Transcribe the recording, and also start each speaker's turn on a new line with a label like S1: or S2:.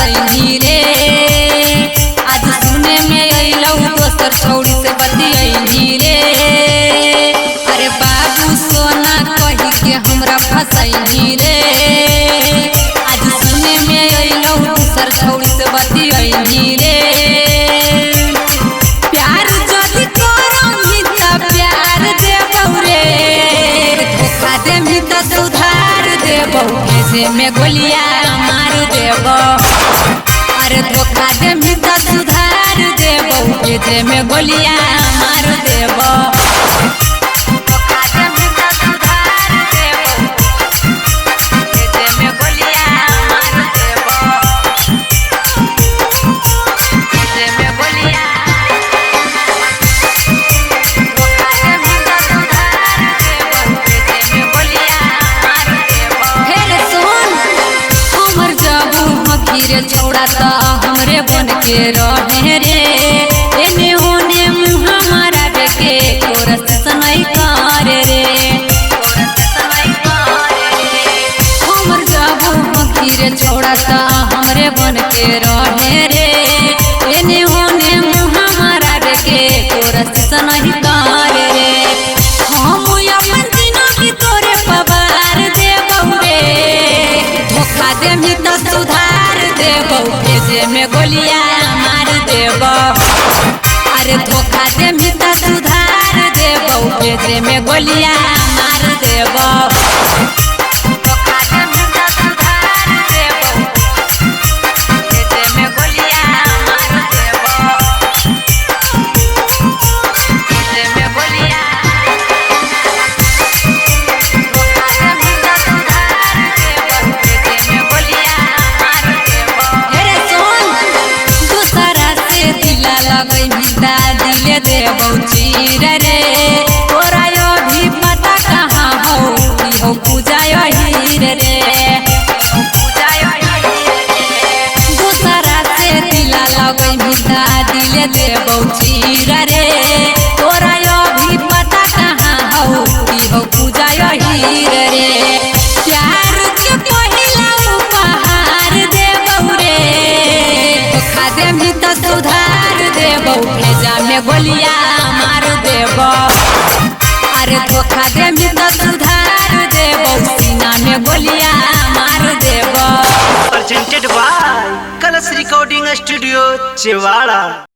S1: फसैनी रे। आज सुने में अइलौ दोसर छौड़ी से बतियैनी रे। अरे बाबू सोना कही के हमरा फसैनी रे। आज सुने में अइलौ दोसर छौड़ी से बतियैनी रे। प्यार जदि करही त प्यार देबौ रे, धोखा देबही त सुधार देबौ, भेजे में गोलियां मार देबौ। अरे धोखा देबही त सुधार देबौ, भेजे में गोलियां मार देबौ। धोखा देबही त सुधार देबौ, भेजे में गोलियां मार देबौ। भेजे में गोलियां रे छौड़ा त हमरे बन के रहे रे, एने ओने मुँह मारा के कोरस सनई करे रे। हमर जबू हकीर छौड़ा त हमरे बन के रहे रे, एने ओने मुँह मारा के कोरस सनई करे रे। हम अपन जिनगी तोरे पवार देबौ रे, धोखा देबही त सुधार देबौ, भेजे में गोलियां मार देबौ। अरे धोखा देबही त सुधार देबौ, भेजे में गोलियां मार देबौ। धोखा देबही त सुधार देबौ, भेजे में गोलियां मार देबौ। भेजे में गोलियां दिले देबौ चीर रे, तोरा अभी पता कहाँ हौ की हौ पूजा हीर रे। दूसरा से दिला लगै भिता दिले देबौ चीर रे, तोरा अभी पता कहाँ हौ की हौ पूजा हीर रे। प्यार के पहिला उपहार देबौ रे, धोखा देबही त सुधार देबौ, भेजा में गोलियां मार देबौ। अरे धोखा देबही त सुधार देबौ, सीना में गोलियां मार देबौ।
S2: Presented by Kalash Recording Studio, Chewara.